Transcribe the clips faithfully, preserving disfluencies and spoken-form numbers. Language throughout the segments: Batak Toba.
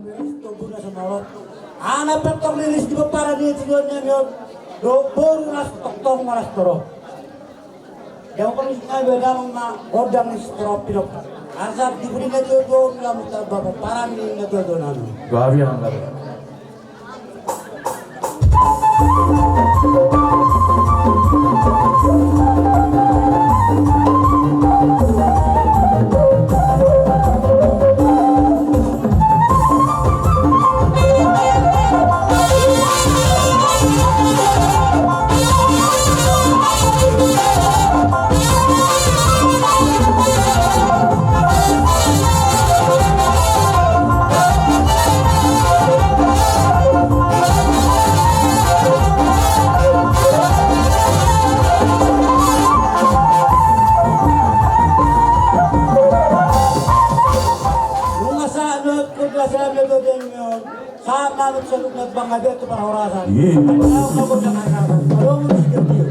Tombuna samalot. Anak petong rilis di peparan ni tujuan ni on. Dohot boru las tongtong malas torop. Jauh kami sinai bedang ma godang ni setorop pilok. Asal di pudi na tujuan lamu tamba peparan ni na tujuan anu. Gabi yang gabi. Nunga sahat dohot kudlasan na dodeng on. Sahat ma dohot saluhutna tu panggabean tu parhorasan. Iya. Adong ma gondang harana. Adong ma dohot sijotio.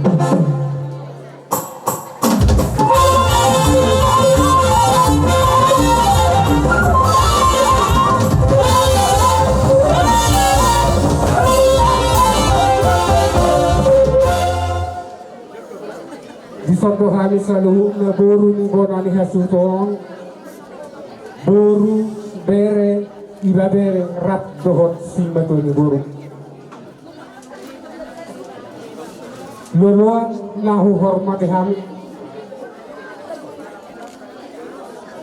Dison do hami saluhutna boru ni bona ni hasuhuton, boru, bere, ibebere, rap dohot simatua ni boru. Loloan na huhormati hami,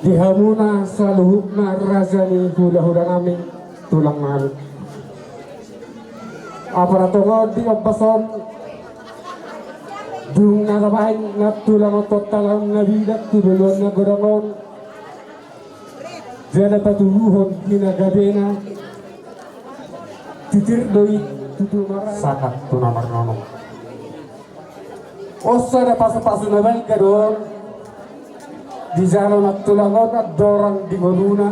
di hamuna saluhutna raja ni hulahula nami, tulang nami. Apala tongon di ombas on, dung na tabahen nantulang on tu ontalang na bilat tu loloan na godang on, jala patuduhon di na gabena, titir do i tutu marana, sangap tu na marnono. On sada pasupasu na balga do on, dijalo nantulang on andorang di ngoluna,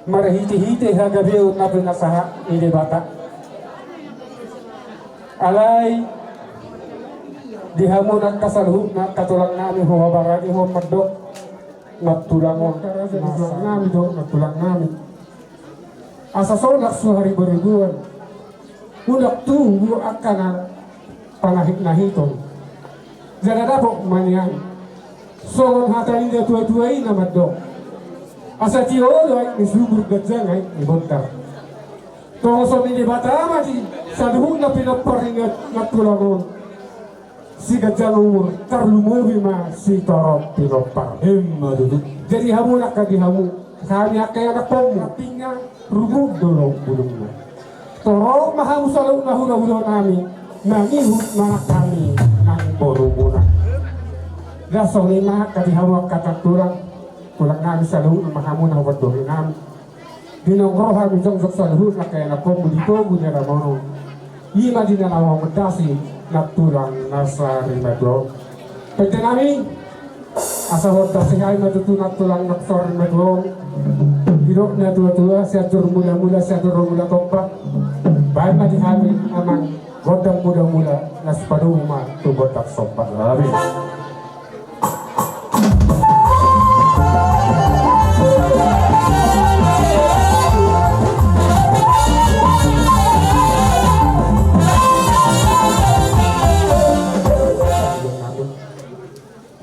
marhitehite hagabeon na pinasahat ni Debata. Alai di hamu angka saluhutna angka tulang nami, huhabarani hamu mandok nantulang on, raja ni tulang nami do nantulang nami. Asa sonang suhari boribuan, unang tubu angka na panahitnahiton. Jala dapot ma nian songon hata ni natuatua i na mandok: Asa tio do aek ni sumur, ganjang aek ni bondar. Tongoson ni Debata ma di saluhutna pinompar ni nantulang on siganjang umur, tarlumobi ma sitorop pinompar. Emma tutu. Jadi hamu angka di hamu, hami angka ianakhonmu, pinga rubut do lam bulungna. Torop ma hamu saluhutna hulahula nami, mangihut manang hami nang borumuna. Laos songon i ma angka di hamu angka nantulang, tulang nami saluhutna ma hamu na hupandohi nami. Di naung ro hami jongjong saluhutna angka ianakhonmu di togu ni alaman on, i ma di na laho mandasi nantulang na sarimatua on. Pande nami, asa huandasi hami ma tutu nantulang na sarimatua on. Didok natuatua: Sianjur mulamula, Sianjur mula tompa. Baen ma di hami amang gondang mulamula, na sipadomu ma tu gondang somba. Amin.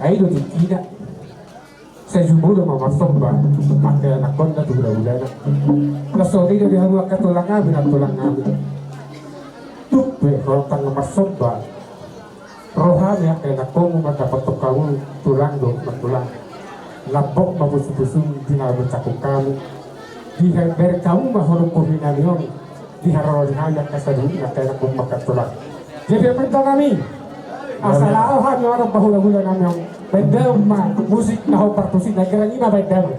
Ai do tingkina. Sai jumolo ma marsomba angka ianakhonna tu hulahulana. Laos songon i do di hamu angka tulang nami, nantulang nami. Tung pe ro tangkas marsomba, ro hami angka ianakhonmu mandapothon hamu tulang dohot nantulang. Lambok ma pusupusum di na manjangkon hamu. Dibereng hamu ma holong bohi nami on di haroro ni hami angka saluhutna angka ianakhonmu angka tulang. Jadi pande nami, asa laho hami mangalap hulahula nami on. Baen damang ma musik na hombar tusi na gerang i ma, baen damang.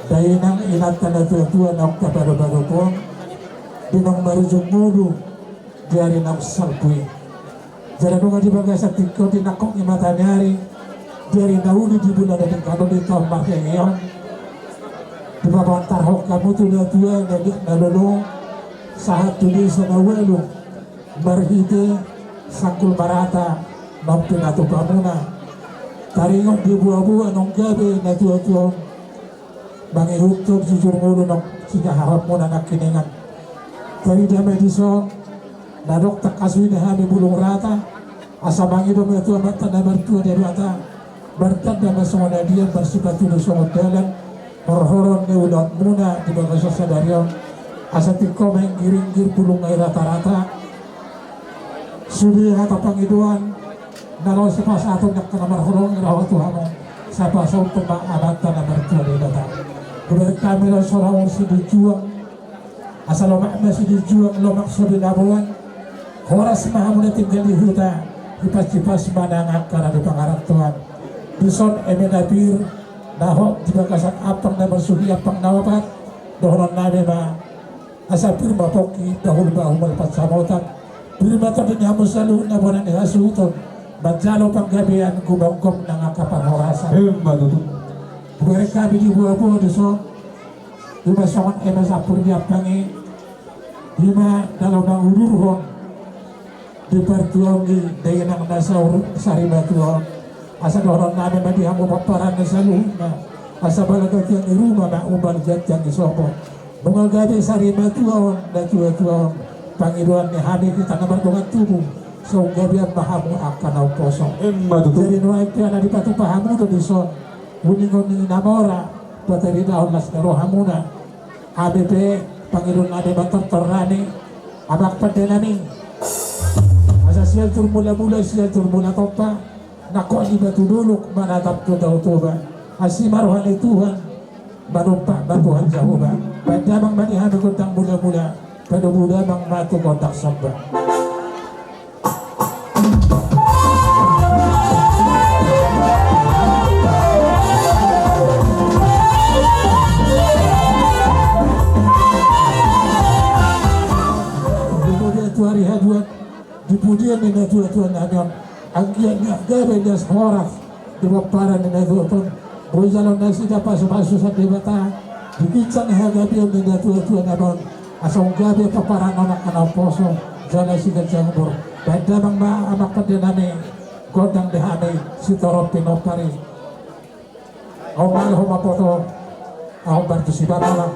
Dainang inanta na tuatua naung tapadopadophon, di naung marujung ngolu di ari naung salpu i. Jala nunga di bagasan tingki on di nangkok ni mata ni ari, di ari na uli di bulan na denggan on di taon marhenge on, dipabantarhon hamu tu natua na giat na lolo, sahat tu desa na ualu, marhite sanggul marata naung pinatupamuna. Taringot di boaboa naung gabe na tuatua on, mangihuthon jujur ngolu naung sinahahonmuna nangkiningan. Tarida ma dison, na dok tangkas uida hami bulung rata, asa mangido ma tu Amanta na martua Debata, martanda ma songon adian, marsipatudu songon dalan, horhon ni ulaonmuna di bagasan sadari on, asa tingko ma inggiringgir bulung na i ratarata. Sude hata pangidoan na laho sipasahaton ni angka na marholong i, raho tu hamu, sai pasahathon ma Amanta na martua Debata. Hubereng hami laos songon silinjuang, asa lomak ma silinjuang, lomak so binaboan. Horas ma hamu na tinggal di huta, hipas-hipas ma nang angka na di pangarantoan. Dison eme na pir, na hot di bagasan ampang na marsuhi, ampang na opat, dohonon nami ma, asa pir ma pongki, dahulu ma humalpat samotan. Pir ma tondi ni hamu saluhutna bona ni hasuhuton, manjalo panggabean, gumomgom nang angka parhorasan. Emma tutu. Hubereng hami di boaboa dison, ima songon eme sampur di ampang i, ima na laho mangudurhon di partuaon i dainang na saur sarimatua on. Asa dohonon nami ma di hamu pomparan na saluhutna, asa balga tiang i ruma ma, umbal jat tiang i sopo. Nunga gabe sarimatua on na tuatua on, pangidoan ni hami hita na mardongan tubu, songon gabean ma hamu angka na umposo. Emma tutu. Jadi nuaeng pe ala dipatupa hamu do dison uninguning na mora, pataridahon las ni rohamuna. Hami pe pangidoan nami ma tortor nami, amang pande nami, asa sian jur mulamula, sian jur mula tompa, nangkok ni batu dolok manatap tu Tao Toba. Asi ma roha ni Tuhan, manumpak ma Tuhan Jahowa. Baen damang ma di hami gondang mulamula, padomu damang ma tu gondang somba. Di pudian ni natuatua nami on, anggiat na gabe las horas di pomparan ni natuatua on. Boi jalo nasida pasupasu sian Debata di ginjang hagabeon ni natuatua nami on, asa gabe pomparan on angka na umposo jala siganjang umur. Baen damang ma amang pande nami, gondang di hami sitorop pinompar i. Ahu ma, ahu ma poto, ahu ma tu si Baba ma.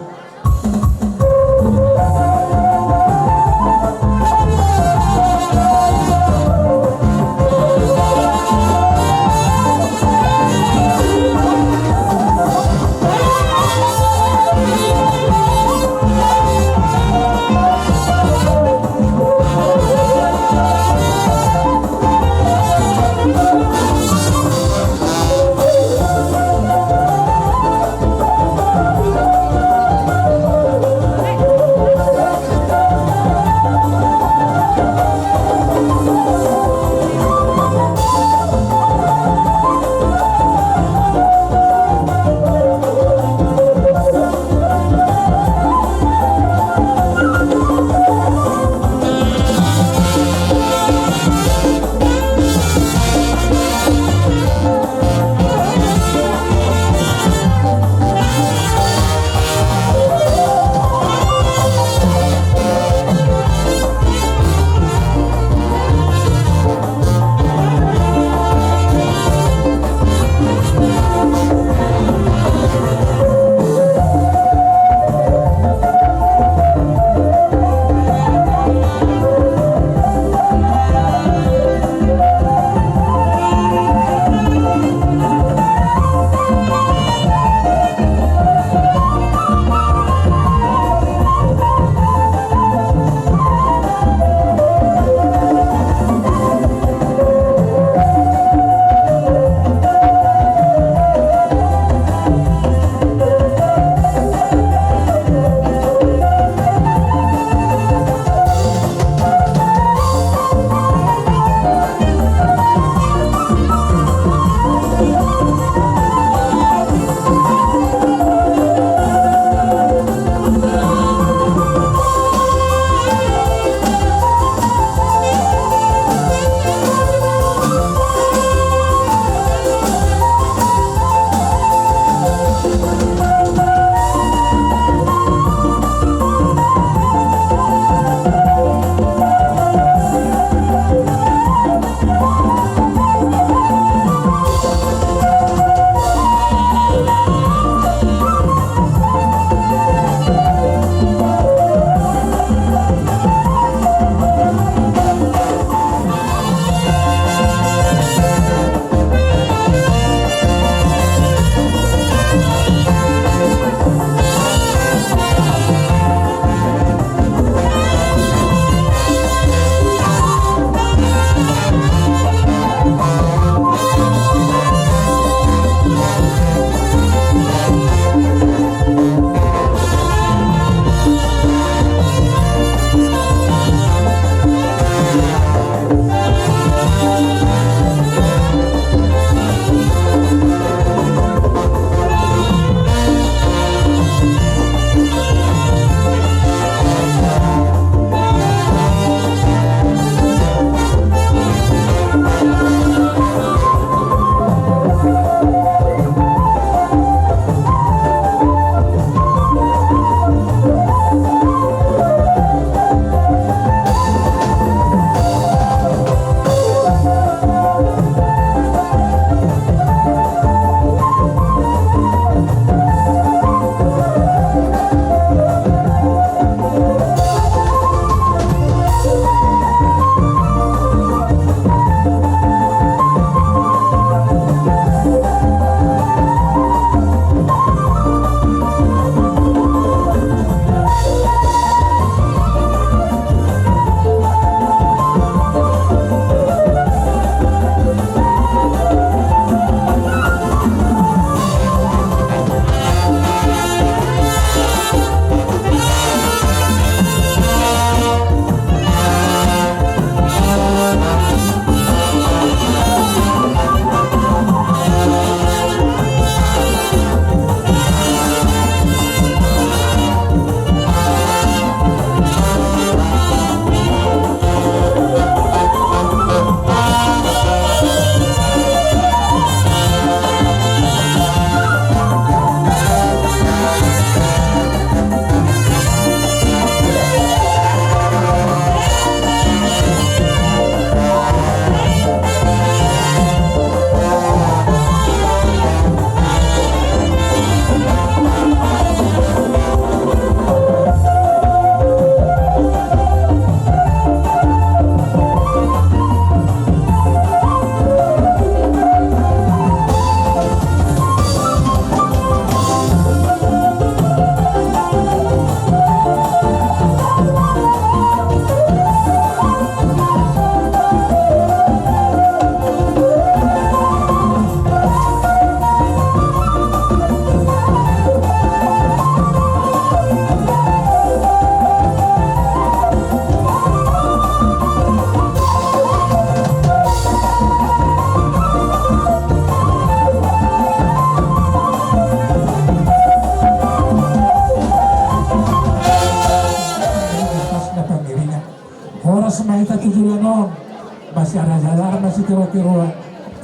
Sian raja Darma Sitiro-tiroan,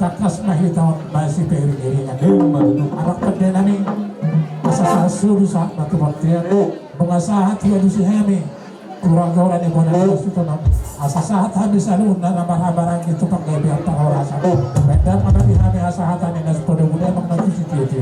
tangkas ma hita on masipiring-iringan. Ima tutu. Anak pande nami, asa sahat solu sahat ma tu bontean. Nunga sahat ia tusi hami, keluarga ni bona ni Sutono. Asa sahat hami saluhutna na marhahamaranggi tu panggabean parhorasan. Baen damang ma di hami hasahatan ni na sipodom, damang ma tu sitio-tio.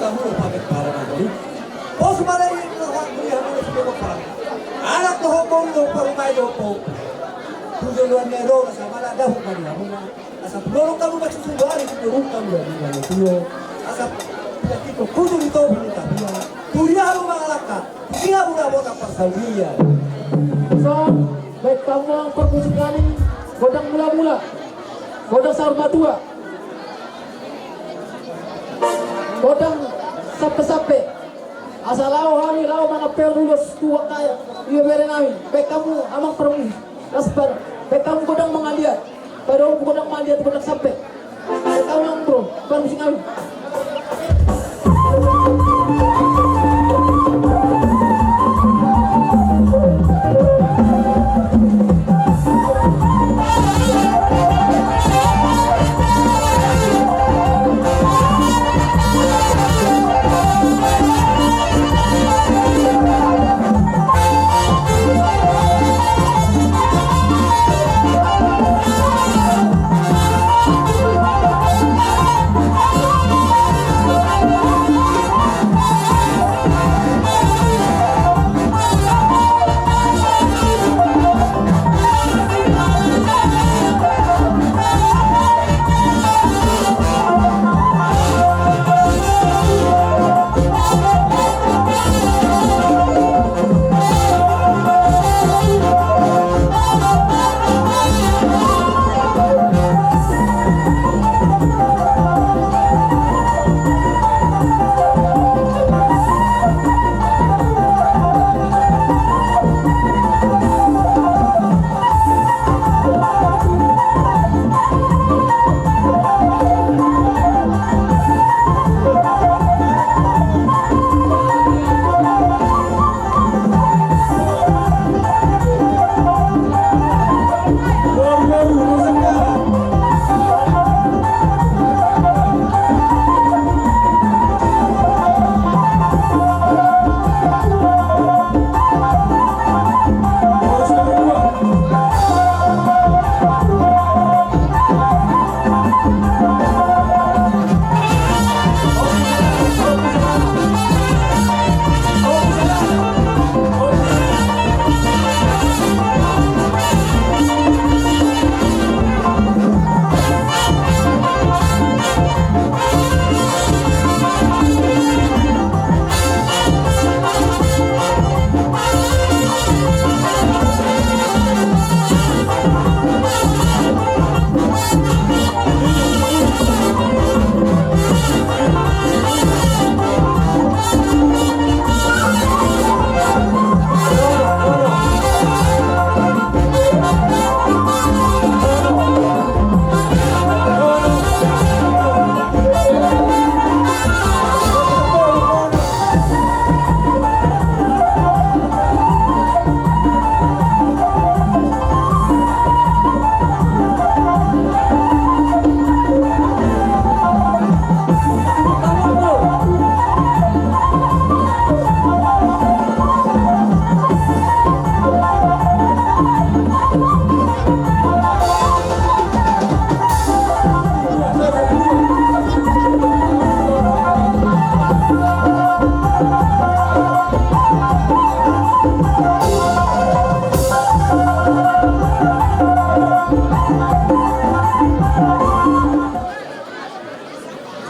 hamu do pamek parana do. Pos ma lagi do hak beri hamu do sude do parana. Anak do hok bau do parumai do hok bau. Tujuan ni ro na sama lah dahuk ma di hamu na. Asa pulolong hamu ma susu bari tu turun hamu dari mana tuo. Asa pula tiko kudu di tobu ni tapia. Turia hamu mangalangka. Turia hamu na bota parsaulian. So, baik hamu parmusik nami, godang mula-mula. Godang saur matua. Godang Sampe-sampe. Asa laho hami laho manampehon ulos tu angka ibebere nami. Baen hamu amang parmusik. Las bar. Baen hamu godang mangaliat. Padomu godang mangaliat godang sampe. Baen hamu amang bro. Parmusik nami.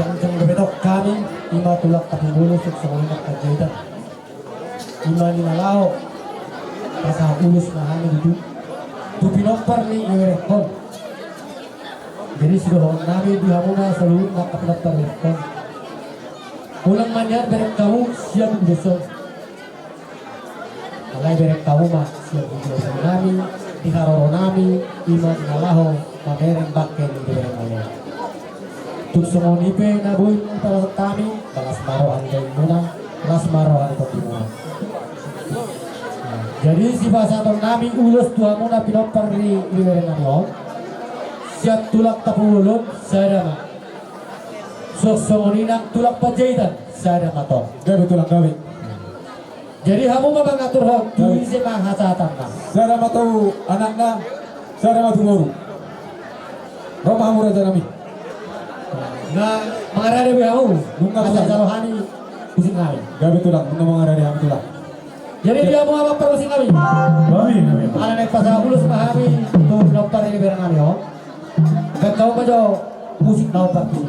Jangjang dope tong hami, ima tulang Tampubolon, suksuk songon i nang Panjaitan. Ima na laho pasahat ulos ma hami tutu tu pinompar ni iberehon. Jadi sidohonon nami di hamu ma saluhutna angka pinompar iberehon, unang ma nian bereng hamu sian ulos on. Alai bereng hamu ma sian ulos nami, di haroro nami, ima na laho mamereng bangke ni iberehon. Tung songon i pe na boi muna pasahat hami, las ma roha ni tondi muna, las ma roha ni tondi muna. Jadi sipasahaton nami ulos tu hamu na pinompar ni ibebere nami on, sian tulang Tampubolon sada ma. Suksuk songon i nang tulang Panjaitan sada ma tong. Gabe tulang, gabe. Jadi hamu ma mangaturhon tu ise ma hasahatanna. Sada ma tu anakna, sada ma tu boru. Ro ma hamu raja nami. Na mangarade be hamu. Nunga asa jalo hami musik nami. Gabe tulang, nunga mangarade hami tulang. Jadi dia mau apa musik nami? Nami, nami. Ala naeng pasahat ulos ma hami tu pinompar ni iberehon nami on. Baen hamu ma jo musik na opat i.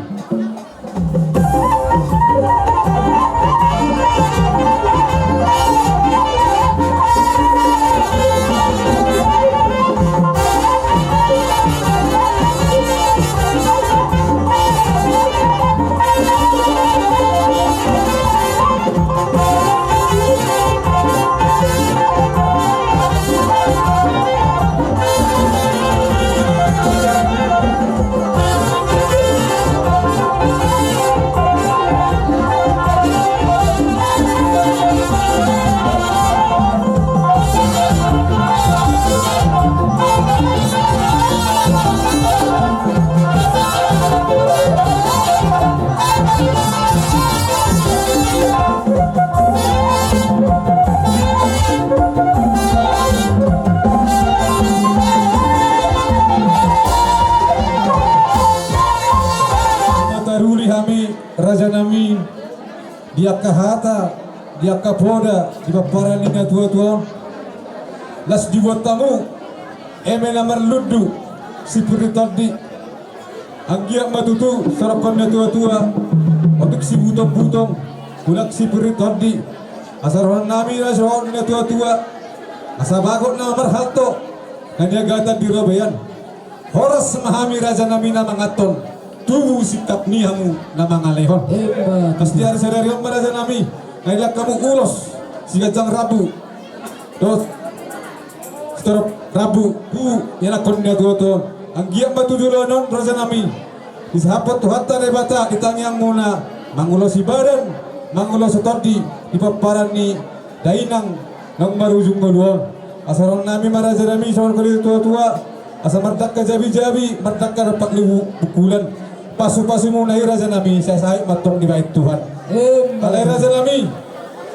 Nami, di angka hata, di angka poda, di pomparan ni natuatua on. Laos dibuat hamu eme na marlundu sipir ni tondi. Anggiat ma tutu songon natuatua, otik sibutongbutong, mulak sipir ni tondi. Asa rohanami na songon natuatua, asa bagot na marhalto, na niagatan di robean. Horas ma hami rajanami na manganhon, tubu singkap ni hamu na mangalehon. Emma. Pasti ari sadari on ma rajanami, na dilehon hamu ulos siganjang rambu dohot sitorop rambu tu ianakhon ni natuatua on. Anggiat ma tu joloan on rajanami, disahaphon Tuhanta Debata di tangiangmuna, mangulosi badan, mangulosi tondi di pomparan ni dainang naung marujung ngolu on. Asa rohanami ma rajanami songon natuatua, asa mardangka jabijabi, mardangka dompak ni bungkulan. Pasupasumuna i rajanami, sai sahit ma antong dibahen Tuhan. Emma. Alai rajanami,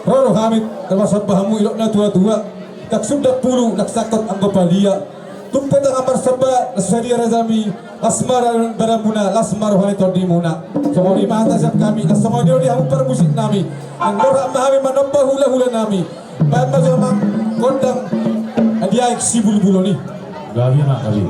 ro do hami, ro marsomba hamu, didok natuatua: Ndang sundat pulu, ndang sangkot anggo palia. Tung pe tangan marsomba na so sadia rajanami, las ma badanmuna, las ma roha ni tondimuna. Songon i ma hata sian hami, laos songon i do di hamu parmusiknami. Anggo rap ma hami manomba hulahulanami, bahen ma jo amang gondang di aek sibulbulon i. Gabe ma, gabe.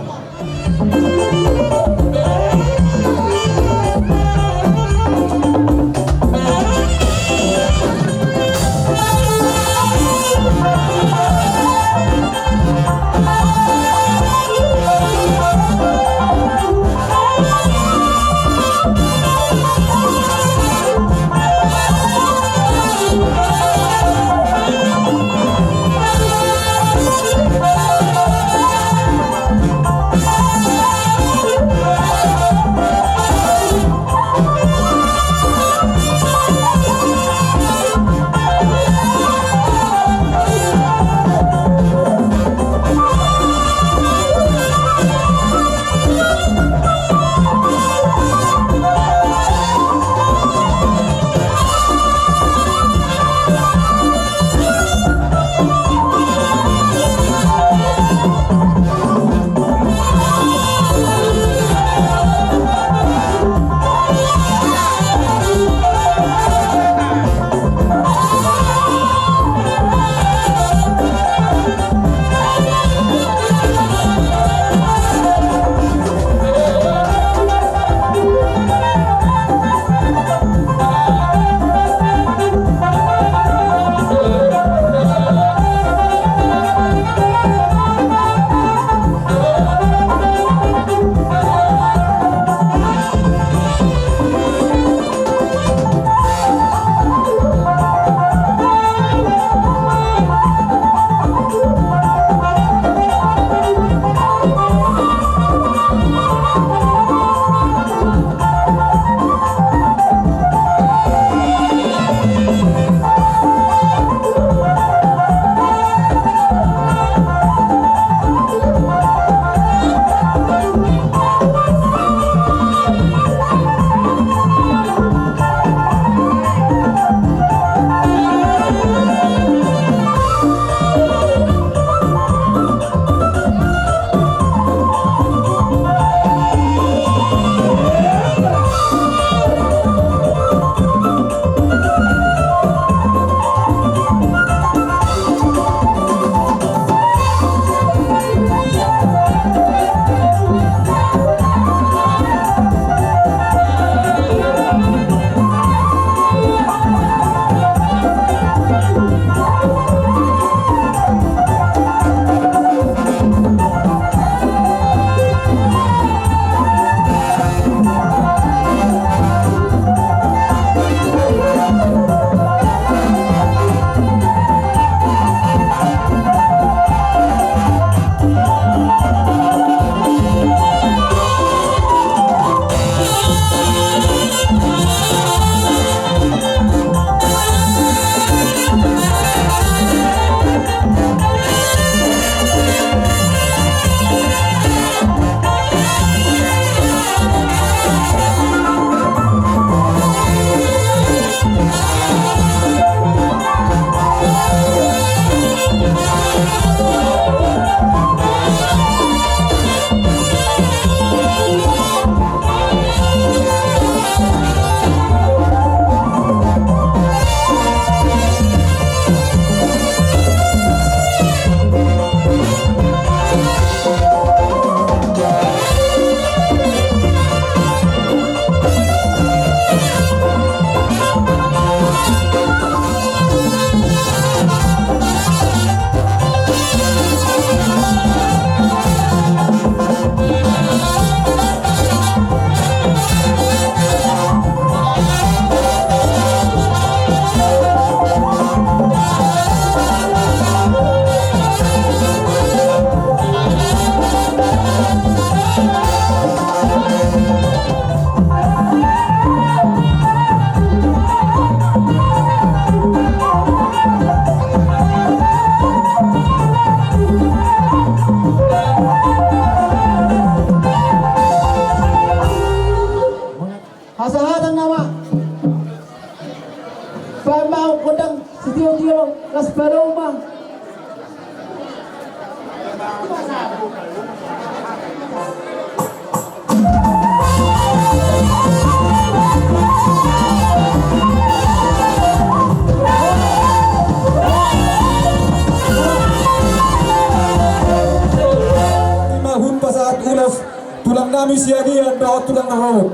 Nami Siagian dohot tulang na ro.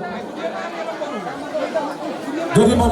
Jadi mau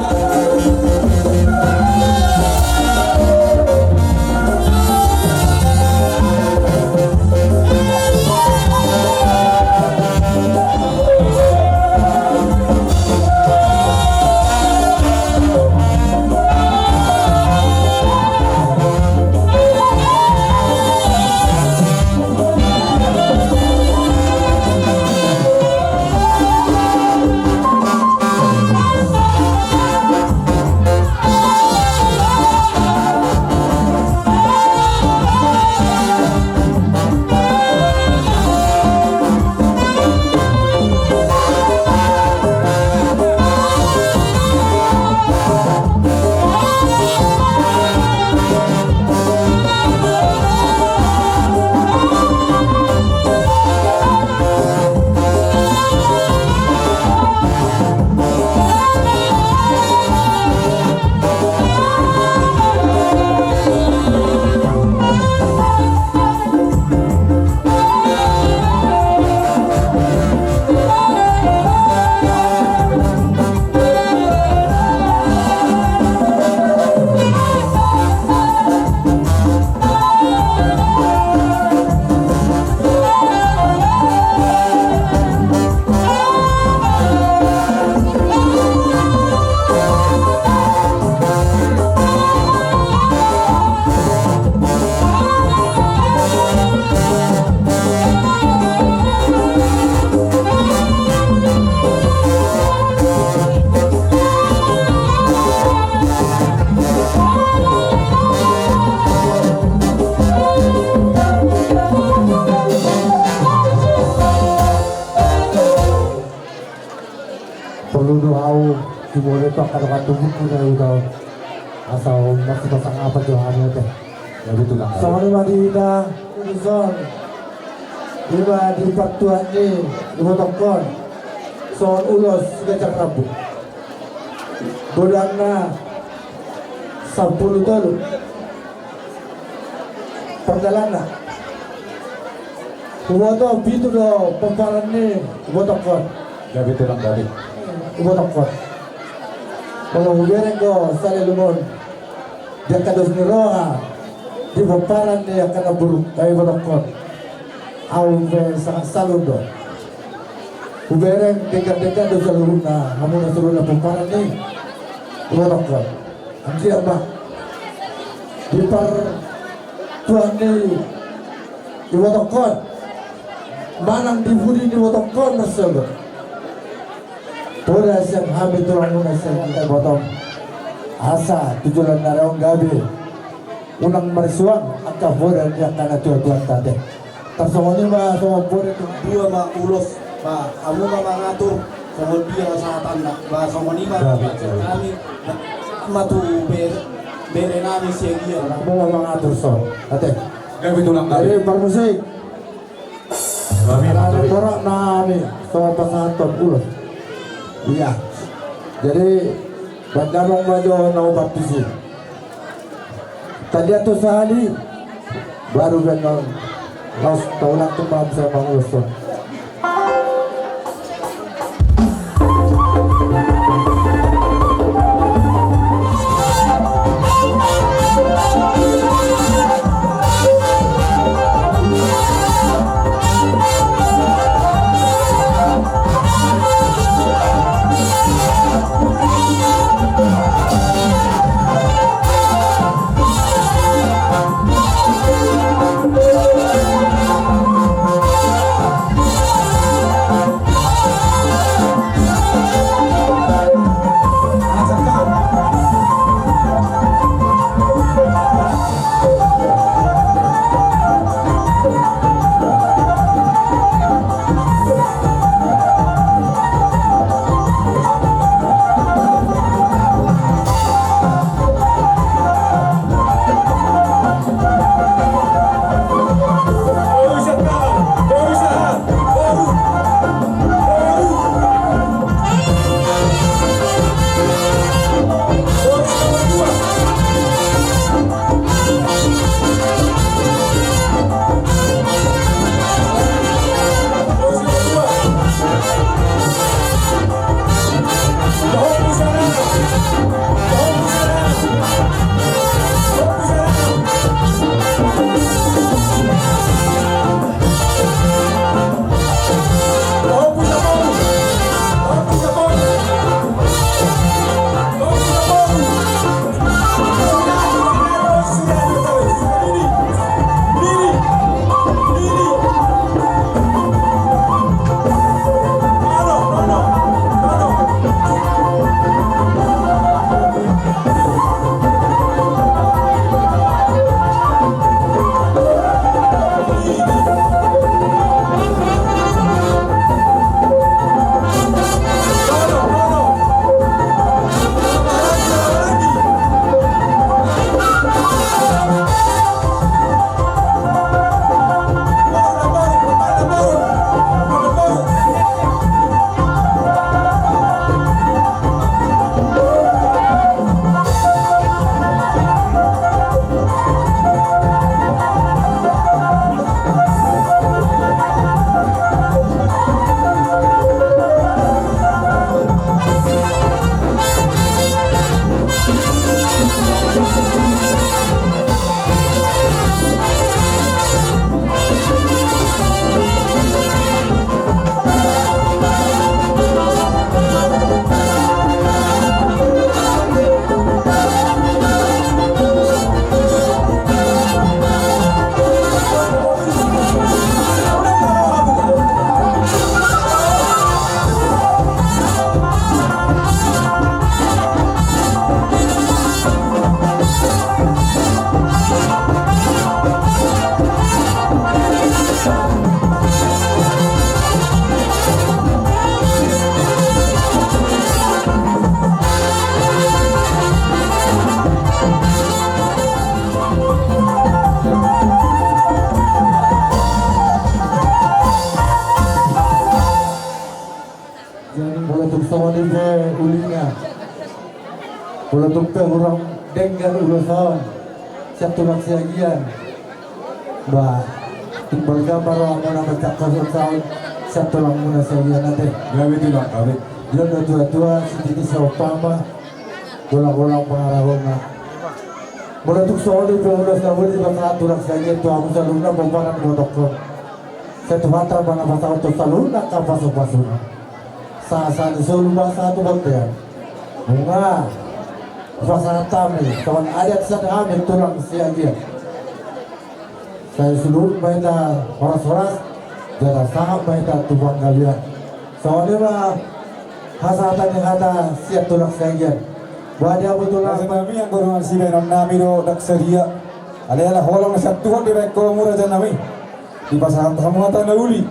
Porlu do hau, di mole tok, kado kado buku na udah. Asal masih pasang apa jo hanya teh. Ya betul lah. Songon i ma di hita, di son. Ima di partuat ni, di botongkon. Songon ulos gajang rambu. Godangna sampulu tolu. Pardalanna. Huboto pitu do pomparan ni botongkon. Gabe tulang gabe. Botongkon. Molo hubereng do saleleng on. Di angka dos ni roha. Di pomparan ni angka na buruk. Gabe botongkon. Au pe sangat salut do. Hubereng denggan-denggan do saluhutna, hamu na saluhutna pomparan ni botongkon. Anggiat ma di partuat ni botongkon, manang di pudi ni botongkon marsogot. Poda sian hami tulang muna sian angka ibotong. Asa tu joloan ni ari on gabe. Unang marsuang angka poda ni angka na tua-tua ta te. Tarsongon i ma songon poda tu dua ma ulos, ba hamu ma mangatur songon dia sahatanna, ba songon i ma. Ba, ba, ba. Kami, ba, ma tu bere, bere nami Siagian. Hamu ma mangatur son. Ate. Gabe tulang gabe. Jadi parmusik. Kami, kami. Torop nami songon pasahathon ulos. Iya. Jadi baen damang ma jo na opat tusi. Tadi atu sahali baru baen on. Laos taulang tu maaf saya mangulos on. Songon i pe ulina. Molo tung pe hurang denggan ulos on sian tulang Siagian, ba timbal gamba rohamuna mansai horas saut sian tulangmuna Siagian ate. Gabe tulang, gabe. Dia do tua-tua sititi saumpama, golang-golang pangarahutna. Molo tung songon i pe ulos na boi dipasahat tulang Siagian tu hamu saluhutna pomparan ni botongkon, sai Tuhanta ma na pasahathon saluhutna angka pasu-pasuna. Sahat-sahat ni solu basa tu bontean. Nunga pasahat hami songon adat sian hami tulang Siagian. Sai saluhut ma hita horas-horas, jala sahat ma hita tu panggabean. Songon i ma hasahatan ni hata sian tulang Siagian. Boha di hamu tulang? Raja nami, anggo dongan sibahenon nami do ndang sadia. Alai ala holong na sian Tuhan dibahen hamu raja nami, dipasahat hamu hata na uli,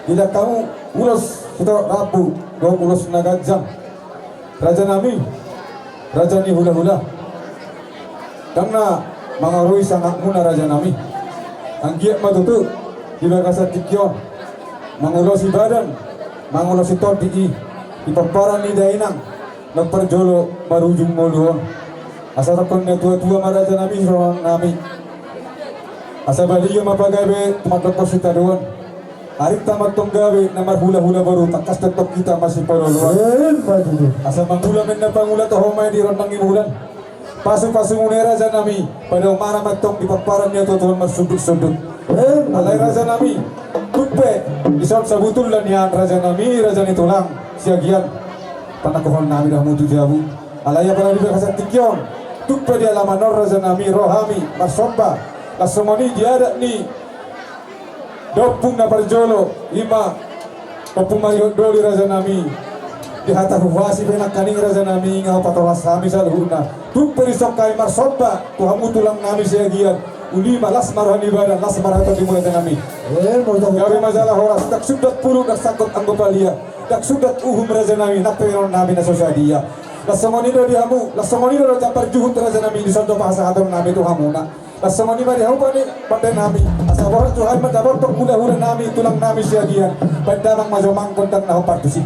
diida hamu ulos sitop rambu dohot ulos na ganjang. Raja nami, raja ni hula-hula, ndang na mangaroi sangapmuna raja nami. Anggiat ma tutu di bagasan tingki on mangulosi badan, mangulosi tondi i di pomparan ni dainang na parjolo marujung ngolu on. Asa dohonon ni na tua-tua ma raja nami, songon nami, asa badia ma pagabe tumandangkon sitadoan. Arinta ma antong gabe na marhula-hula boru, tangkas do antong hita masipoloan. Emma tutu. Asa mangula ma inna pangula, toho ma i di rondang ni bulan. Pasu-pasumuna i raja nami, padaomana ma antong di pomparan ni na tua-tua on marsundut-sundut. Emma tutu. Alai raja nami, tung pe dison sabutulna nian raja nami, raja ni tulang Siagian, panangkohon nami do hamu tu jabu. Alai apala di bagasan tingki on, tung pe di alaman on raja nami ro hami marsomba. Laos songon i di adat ni da ompung na parjolo, i ma Ompu Marihondoli raja nami, di hata huhuasi pe nangkaning raja nami, nga hupatolas hami saluhutna. Tung pe dison hami marsomba tu hamu tulang nami Siagian, uli ma las ma roha ni badan, las ma roha ni tondi muna raja nami. Emma tutu. Gabe ma jala horas, ndang sundat pulung, ndang sangkot anggo palia, ndang sundat uhum raja nami, nang pe bahenon nami na so sadia. Laos songon i do di hamu, laos songon i do jambar juhut raja nami, dison do pasahaton nami tu hamuna. Laos songon i ma di hamu pande-, pande nami, asa borhat tu hami ma na borhat hula-hula nami, tulang nami Siagian, bahen damang ma jomangkon, ndang na hombar tusi.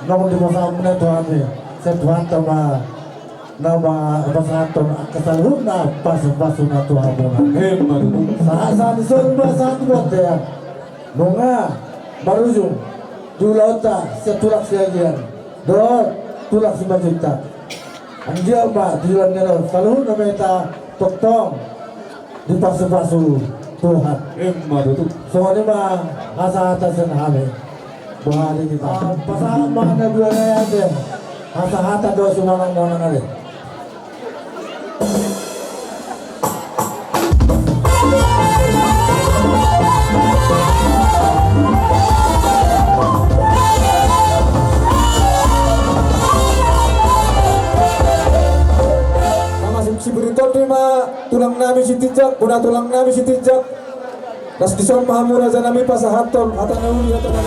Naung dipasahat muna tu hami, sai Tuhanta ma na pasahathon angka saluhutna pasupasu na tu hamuna. Emma tutu. Sahat, sahat dison ma sahat tu bontean. Nunga marujung di ulaonta sian tulang Siagian dohot tulang Simanjuntak. Anggiat ma di ulaon ni on saluhutna ma hita tongtong dipasupasu Tuhan. Emma tutu. Songon i ma hasahatan sian hami. Boha di hita, pasahat ma na dua na ate. Hasahatan do sumanang monang ate. Nama si, si Buriton ni ma tulang nami Sitinjak, bona tulang nami Sitinjak. Las dison ma hamu raja nami pasahathon hata na uli hata na